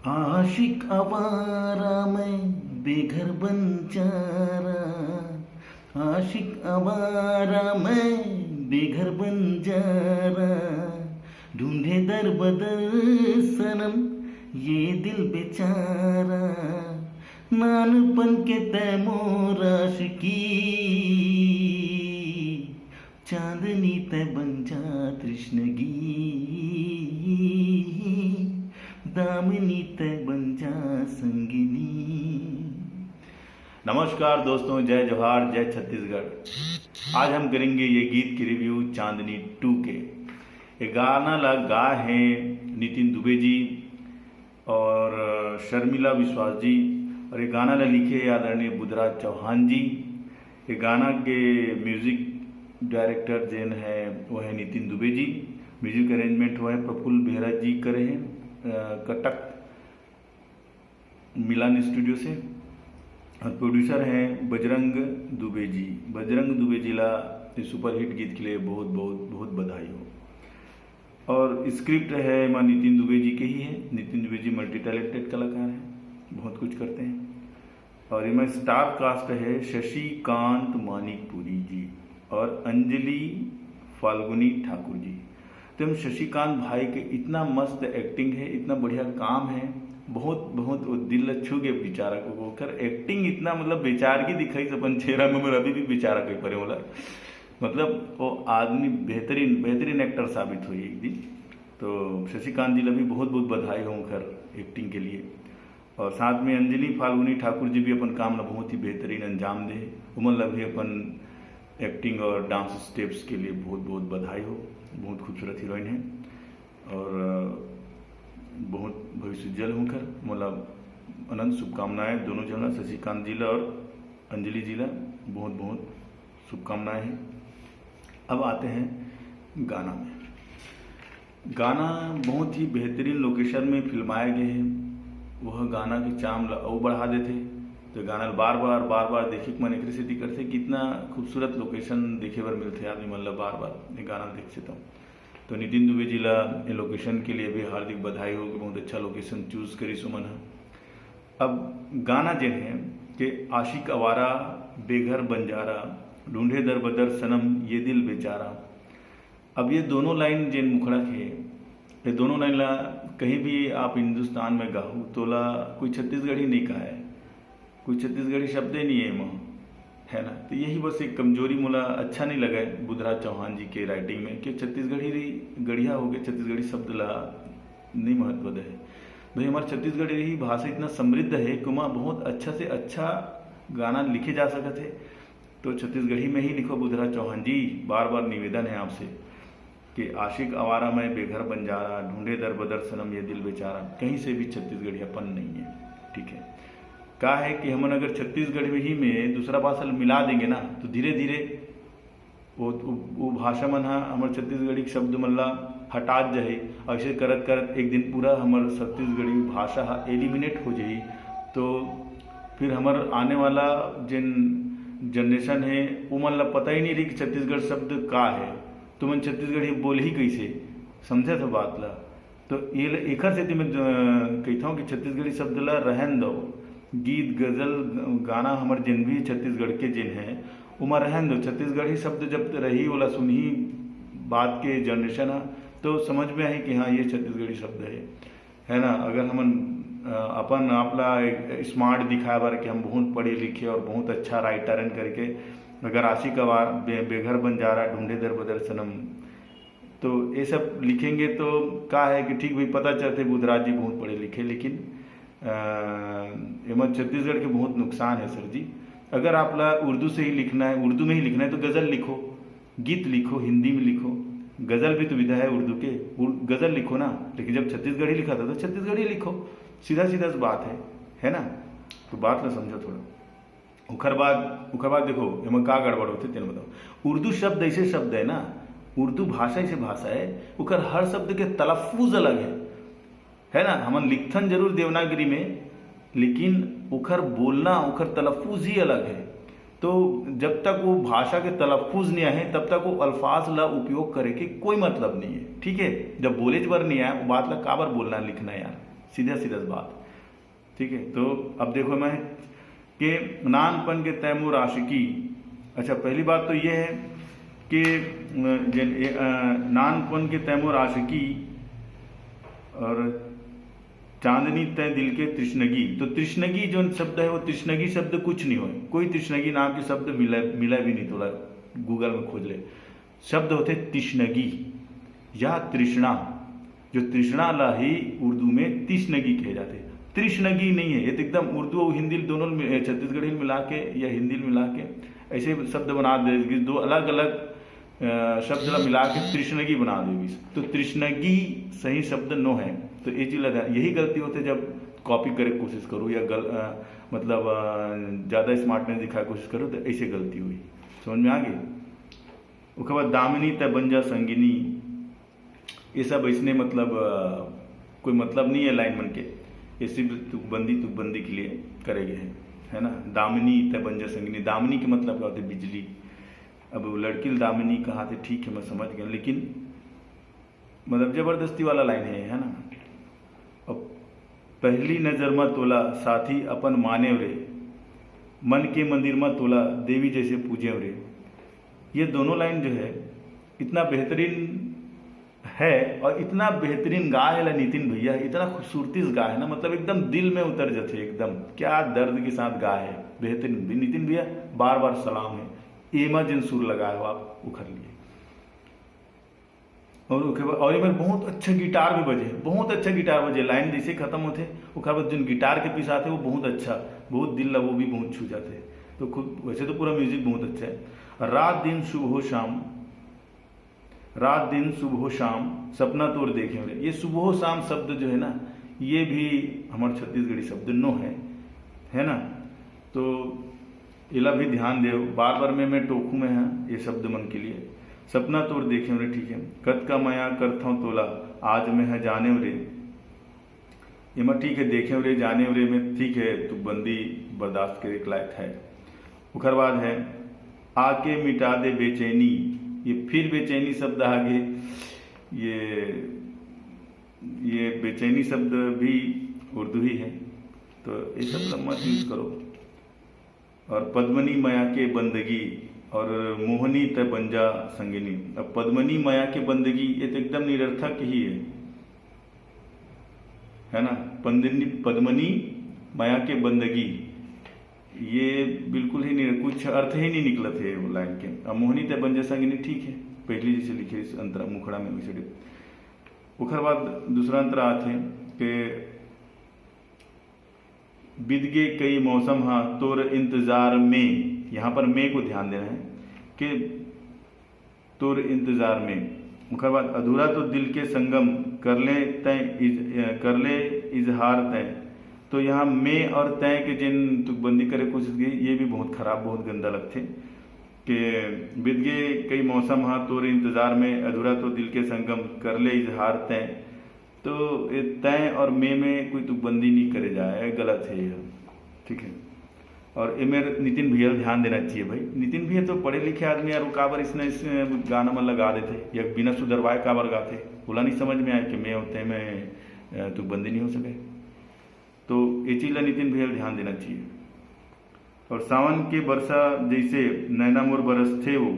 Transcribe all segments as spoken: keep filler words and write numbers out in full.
आशिक आवारा मैं बेघर बंजारा, आशिक आवारा मैं बेघर बंजारा, ढूंढे दर बदर सनम ये दिल बेचारा, नानपन के तय मोर आशिकी, चांदनी तय बंजा तृष्णगी, दामिनी तय बंजा संगिनी। नमस्कार दोस्तों, जय जोहार, जय छत्तीसगढ़। आज हम करेंगे ये गीत की रिव्यू चांदनी टू के। ये गाना ला गा है नितिन दुबे जी और शर्मिला विश्वास जी, और ये गाना ला लिखे है आदरणीय बुधराज चौहान जी। ये गाना के म्यूजिक डायरेक्टर जेन है वो है नितिन दुबे जी। म्यूजिक अरेंजमेंट हुआ है प्रफुल्ल बेहरा जी करे हैं, अ, कटक मिलान स्टूडियो से, और प्रोड्यूसर हैं बजरंग दुबे जी। बजरंग दुबे जी ला इस सुपरहिट गीत के लिए बहुत बहुत बहुत बधाई हो। और स्क्रिप्ट है एमा नितिन दुबे जी के ही है। नितिन दुबे जी मल्टी टैलेंटेड कलाकार हैं, बहुत कुछ करते हैं। और एमा स्टार कास्ट है शशिकांत मानिकपुरी जी और अंजलि फाल्गुनी ठाकुर जी। तो हम शशिकांत भाई के इतना मस्त एक्टिंग है, इतना बढ़िया काम है, बहुत बहुत वो दिल ला छू के बेचारा को ओकर एक्टिंग इतना मतलब बेचारगी दिखाई अपन चेहरा में, अभी भी बेचारा कही परे होला। मतलब वो आदमी बेहतरीन बेहतरीन एक्टर साबित हुई एक दिन। तो शशिकांत जी ला भी बहुत बहुत बधाई हो ओकर एक्टिंग के लिए। और साथ में अंजलि फाल्गुनी ठाकुर जी भी अपन काम ला बहुत ही बेहतरीन अंजाम दे। उमन ला भी अपन एक्टिंग और डांस स्टेप्स के लिए बहुत बहुत बधाई हो। बहुत खूबसूरत हीरोइन है और, अ, बहुत भविष्य उज्जवल होकर मोला अनंत शुभकामनाएं दोनों झन ला, शशिकांत जी ला और अंजलि जी ला बहुत बहुत शुभकामनाएं हैं। अब आते हैं गाना में। गाना बहुत ही बेहतरीन लोकेशन में फिल्माए गए हैं। वह गाना के चाम ला अउ बढ़ा देथे। तो गाना ला बार बार बार बार देखे के मन एकरे सेती करथे कि इतना खूबसूरत लोकेशन देखे बर मिलथे आदमी मन ला बार बार ये गाना ला देखथे तो। तो नितिन दुबे जी ला ये लोकेशन के लिए भी हार्दिक बधाई हो कि बहुत अच्छा लोकेशन चूज करिस उमन ह। अब गाना जेन है कि आशिक आवारा, बेघर बंजारा, ढूंढे दर बदर सनम ये दिल बेचारा। अब ये दोनों लाइन जेन मुखड़ा के, ये दोनों लाइन ला कहीं भी आप हिंदुस्तान में गाहू तोला कोई छत्तीसगढ़ी नहीं कहा है, कोई छत्तीसगढ़ी शब्द ही नहीं है एमा, है ना। तो यही बस एक कमजोरी मोला अच्छा नहीं लगा है बुधराज चौहान जी के राइटिंग में कि छत्तीसगढ़ी रही गढ़िया हो गए, छत्तीसगढ़ी शब्द ला नहीं महत्व दे। भाई हमारे छत्तीसगढ़ी रही भाषा इतना समृद्ध है कि वहाँ बहुत अच्छा से अच्छा गाना लिखे जा सकत है। तो छत्तीसगढ़ी में ही लिखो बुधराज चौहान जी, बार बार निवेदन है आपसे कि आशिक आवारा मैं बेघर बंजारा, ढूंढे दर बदर सनम ये दिल बेचारा, कहीं से भी छत्तीसगढ़ियापन नहीं है। ठीक है, का है कि हमन अगर छत्तीसगढ़ में ही में दूसरा भाषा ला मिला देंगे ना तो धीरे धीरे वो, वो, वो भाषा मन हा हमर छत्तीसगढ़ी शब्द मन ला हटात जाही। ऐसे करत करत एक दिन पूरा हमर छत्तीसगढ़ी भाषा हा एलिमिनेट हो जाही। तो फिर हमर आने वाला जेन जनरेशन है वो मन ला पता ही नहीं रही कि छत्तीसगढ़ शब्द का है। तो मन छत्तीसगढ़ी बोलही कैसे? समझे तो बात ला। तो ये ल-, एखर सेती मैं ज-, कहिथौं कि छत्तीसगढ़ी शब्द ला रहन दो। गीत, गजल, गाना हमर जेन भी छत्तीसगढ़ के जेन है, ओमा रहन दो। छत्तीसगढ़ी शब्द जब रही, ओला सुनही बात के जनरेशन ह, तो समझ में आही कि हाँ, ये छत्तीसगढ़ी शब्द है, है ना? अगर हमन, अ, अपन आप ला एक स्मार्ट दिखाए बर कि हम बहुत पढ़े लिखे और बहुत अच्छा राइटर हन करके, अगर आशिक आवार-, बे-, बेघर बंजारा, ढूंढे दर बदर सनम, तो ये सब लिखेंगे तो का है कि ठीक भाई, पता चलते बुधराज जी बहुत पढ़े लिखे, लेकिन, अ, एमा छत्तीसगढ़ के बहुत नुकसान है सर जी। अगर आप ला उर्दू से ही लिखना है, उर्दू में ही लिखना है तो गज़ल लिखो, गीत लिखो, हिंदी में लिखो, गज़ल भी तो विधा है उर्दू के, उर-, गज़ल लिखो ना। लेकिन जब छत्तीसगढ़ी लिखा था तो छत्तीसगढ़ी लिखो, सीधा सीधा सी बात है, है ना? तो बात ला समझो थोड़ा। ओखर बाद, ओखर बाद देखो, एमा का गड़बड़ होथे, तेन बताओ। उर्दू शब्द ऐसे शब्द है ना, उर्दू भाषा ऐसे भाषा है, ओकर हर शब्द के तलफ्फुज अलग है, है ना? हमन लिखथन जरूर देवनागरी में, लेकिन ओखर बोलना, ओखर तलफ्फुज ही अलग है। तो जब तक वो भाषा के तलफ्फुज नहीं आए, तब तक वो अल्फाज ला उपयोग करे के कोई मतलब नहीं है, ठीक है? जब बोलेच बर नहीं आए, वो बात ला काबर बोलना, लिखना यार? सीधा सीधा बात। ठीक है, तो अब देखो मैं कि नानपन के तैमूर आशिकी। अच्छा, पहली बात तो ये है कि अ, जन ए- अ, नानपन के तैमूर आशिकी और चांदनी तय दिल के तृष्णगी। तो तृष्णगी जो शब्द है, वो तृष्णगी शब्द कुछ नहीं हो, कोई तृष्णगी नाम के शब्द मिला मिला भी नहीं, थोड़ा गूगल में खोज ले। शब्द होते तृष्णगी या तृष्णा। जो तृष्णा ला ही उर्दू में तृष्णगी कहे जाते। तृष्णगी नहीं है, ये तो एकदम उर्दू और हिंदी दोनों में, छत्तीसगढ़ी में मिला के या हिंदी में मिला के ऐसे शब्द बना दे कि दो अलग अलग शब्द ला मिला के तृष्णगी बना देगी। तो तृष्णगी सही शब्द नो है। तो ये चीज लगा, यही गलती होते जब कॉपी करे कोशिश करो या गल, अ, मतलब ज़्यादा स्मार्टनेस दिखाए कोशिश करो तो ऐसे गलती हुई। समझ में आ गई? ओकर बाद दामिनी तय बन जा संगिनी, ये सब इसने मतलब अ, कोई मतलब नहीं है लाइन मन के। ये सिर्फ तुकबंदी तुकबंदी के लिए करे गए हैं, है ना? दामिनी तय बन जा संगिनी, दामिनी के मतलब क्या होते? बिजली। अब वो लड़की दामिनी कहा थे, ठीक है, मैं समझ गया, लेकिन मतलब जबरदस्ती वाला लाइन है, है ना? अब पहली नजर में तोला साथी अपन मानेव रे, मन के मंदिर में तोला देवी जैसे पूजेव रे। ये दोनों लाइन जो है, इतना बेहतरीन है और इतना बेहतरीन गा है ला नितिन भैया, इतना खूबसूरती से गा है ना, मतलब एकदम दिल में उतर जाते एकदम। क्या दर्द के साथ गा है, बेहतरीन। नितिन भैया, बार बार सलाम है। एमा जिन सुर लगाए हो आप, उखर लिए। और ओके बाद, और ये मेरे बहुत अच्छा गिटार भी बजे, बहुत अच्छा गिटार बजे। लाइन जैसे खत्म होते, ओकर बाद जिन गिटार के पीस आते, वो बहुत अच्छा, बहुत दिल ला वो भी बहुत छू जाते। तो खूब, वैसे तो पूरा म्यूजिक बहुत अच्छा है। रात दिन सुबह शाम, रात दिन सुबह शाम, सपना तोर देखे मेरे। ये सुबह शाम शब्द जो है ना, ये भी हमारे छत्तीसगढ़ी शब्द नो है, है ना? तो एला भी ध्यान देव, बार बार में मैं टोकू में है ये शब्द मन के लिए। सपना तोर देखे रे, ठीक है, कतका मया करथव तोला, आज मैं है जाने रे। एमा ठीक है, देखे रे, जाने रे में ठीक है, तुकबंदी बर्दाश्त करे के लायक है। ओकर बाद है आके मिटा दे बेचैनी। ये फिर बेचैनी शब्द आ गए। ये ये बेचैनी शब्द भी उर्दू ही है, तो ये सब मत यूज करो। और पद्मनी मया के बंदगी और मोहनी त बंजा संगिनी। अब पद्मनी मया के बंदगी, ये तो एकदम निरर्थक ही है, है ना? पद्मनी पद्मनी मया के बंदगी, ये बिल्कुल ही नहीं, कुछ अर्थ ही नहीं निकलत है वो लाइन के। अब मोहनी त बंजा संगिनी, ठीक है, पहली जैसे लिखे इस अंतरा मुखड़ा में वैसे। ओकर बाद दूसरा अंतरा आथे कि बीत गए कई मौसम हा तोर इंतजार में, यहाँ पर में को ध्यान देना है कि तोर इंतजार में। ओकर बाद अधूरा तो दिल के संगम कर ले तय इज, कर ले इजहार तय। तो यहाँ में और तय के जिन तुकबंदी करे कोशिश की, ये भी बहुत खराब, बहुत गंदा लगते कि बीत गए कई मौसम हा तोर इंतजार में, अधूरा तो दिल के संगम कर ले इजहार तय। तो ये तय और में में कोई तुकबंदी नहीं करे जाए, गलत है यह, ठीक है। और ये मेरे नितिन भैया ध्यान देना चाहिए भाई। नितिन भैया तो पढ़े लिखे आदमी यार, वो काबर इसने इस गाना में लगा देते या बिना सुधरवाए काबर गाते, बोला नहीं समझ में आए कि में और तय में तुकबंदी नहीं हो सके। तो ये चीज़ ला नितिन भैया ध्यान देना चाहिए। और सावन के बरसा जैसे नैना मोर बरसथे वो,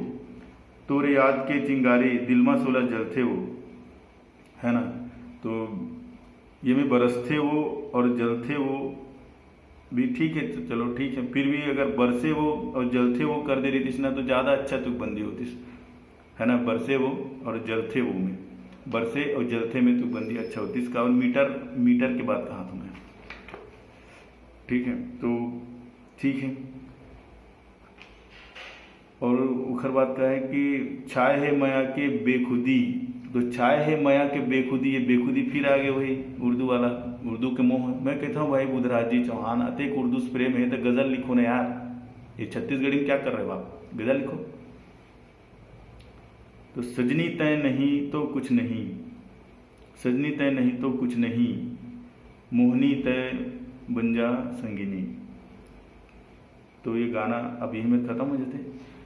तोरे याद के चिंगारी दिल मा सोला जलथे वो, है ना? तो ये में बरसथे वो और जलथे वो भी ठीक है, तो चलो ठीक है। फिर भी अगर बरसे वो और जलथे वो कर दे रही थी ना, तो ज़्यादा अच्छा तुकबंदी होती, है ना? बरसे वो और जलथे वो में, बरसे और जलथे में तुकबंदी अच्छा होती। इसका और मीटर, मीटर के बात कहा तुम्हें, ठीक है? तो ठीक है। और उखर बात का है कि छाए है मया के बेखुदी। तो छाए है मया के बेखुदी, ये बेखुदी फिर आ गए वही उर्दू वाला, उर्दू के मोह। मैं कहता हूँ भाई बुधराज जी चौहान, अतेक उर्दू से प्रेम है तो गजल लिखो ना यार। ये छत्तीसगढ़ी में क्या कर रहे हो आप, गजल लिखो। तो सजनी तय नहीं तो कुछ नहीं, सजनी तय नहीं तो कुछ नहीं, मोहनी तय बन जा संगिनी। तो ये गाना अब यही में खत्म हो जाते,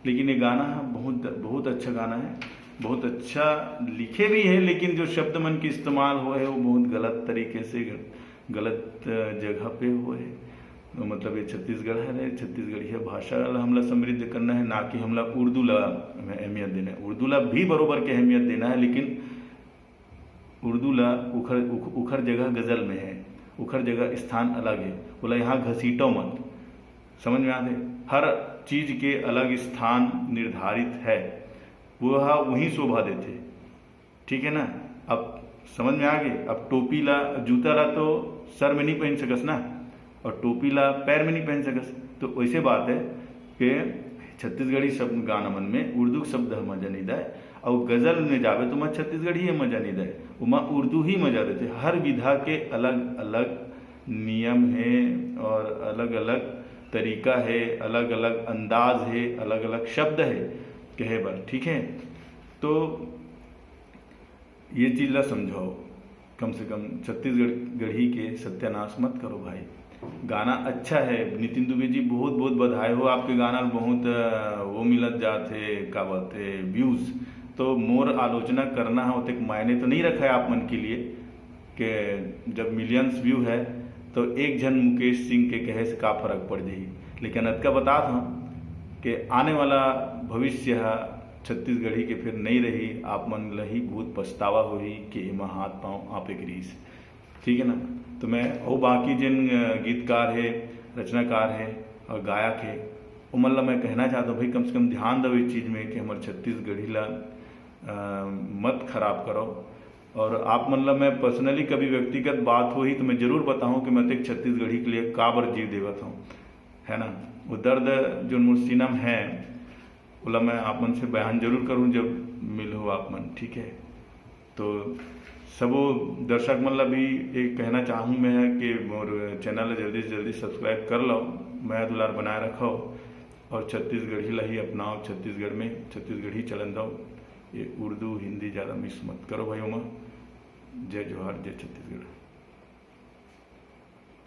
लेकिन ये गाना है बहुत बहुत अच्छा गाना है, बहुत अच्छा लिखे भी है, लेकिन जो शब्द मन के इस्तेमाल हो है वो बहुत गलत तरीके से। गलत जगह पे होए हे। मतलब ये छत्तीसगढ़ हरे, छत्तीसगढ़िया भाषा ला हमला समृद्ध करना हे, ना कि हमला उर्दू ला अहमियत देना हे। उर्दू ला भी बरोबर के अहमियत देना हे, लेकिन उर्दू ला उखर उख, उखर जगह गजल में हे, उखर जगह स्थान अलग हे, ओला यहाँ घसीटो मत। समझ में आथे? हर चीज के अलग स्थान निर्धारित हे, वो ह वहीं शोभा देथे। ठीक है ना? अब समझ में आ गए। अब टोपी ला, जूता ला तो सर में नहीं पहन सकस ना, और टोपी ला पैर में नहीं पहन सकस। तो वैसे बात है कि छत्तीसगढ़ी शब्द गाना मन में उर्दू के शब्द ह मजा नहीं दे, और गजल में जावे तो मैं छत्तीसगढ़ी ही मजा नहीं दे, ओमा उर्दू ही मजा देथे। हर विधा के अलग अलग नियम हे और अलग अलग तरीका हे, अलग अलग अंदाज हे, अलग अलग शब्द हे कहे बर। ठीक है, तो ये चीज ला समझाओ, कम से कम छत्तीसगढ़ी के सत्यानाश मत करो भाई। गाना अच्छा है नितिन दुबे जी, बहुत बहुत बधाई हो, आपके गाना ल बहुत अ, वो मिलत जात हे, का बोलते, व्यूज। तो मोर आलोचना करना है, ओतेक मायने तो नहीं रखा है आप मन के लिए कि जब मिलियंस व्यू है तो एक झन मुकेश सिंह के कहे से का फर्क पड़ जाही। लेकिन अतका बतात हूँ कि आने वाला भविष्य ह छत्तीसगढ़ी के फिर नहीं रही, आप मन ल ही बहुत पछतावा होही कि एमा हाथ पाँव आपे के रहिस। ठीक है ना? तो मैं अउ बाकी जिन अ, गीतकार हे, रचनाकार हे और गायक हे, ओमन ला मैं कहना चाहता हूँ भाई, कम से कम ध्यान दो इस चीज में कि हमर छत्तीसगढ़ी ला अ, मत खराब करो। और आप मन ला मैं पर्सनली कभी व्यक्तिगत बात होही तो मैं जरूर बताऊँ कि मैं तो एक छत्तीसगढ़ी के लिए काबर जीव देवत हूँ, है ना? वो दर्द जो मोर सीना में है, ओला मैं आप मन से बयान जरूर करूँ जब मिलहू आप मन, ठीक है? तो सबो दर्शक मन ला भी एक कहना चाहूँ मैं कि मोर चैनल ला जल्दी से जल्दी सब्सक्राइब कर लो, मया दुलार बनाए रखो और छत्तीसगढ़ी ला ही अपनाओ, छत्तीसगढ़ में छत्तीसगढ़ी चलन दो। ये उर्दू हिंदी ज़्यादा मिस मत करो भाई। ओमा जय जोहार, जय छत्तीसगढ़।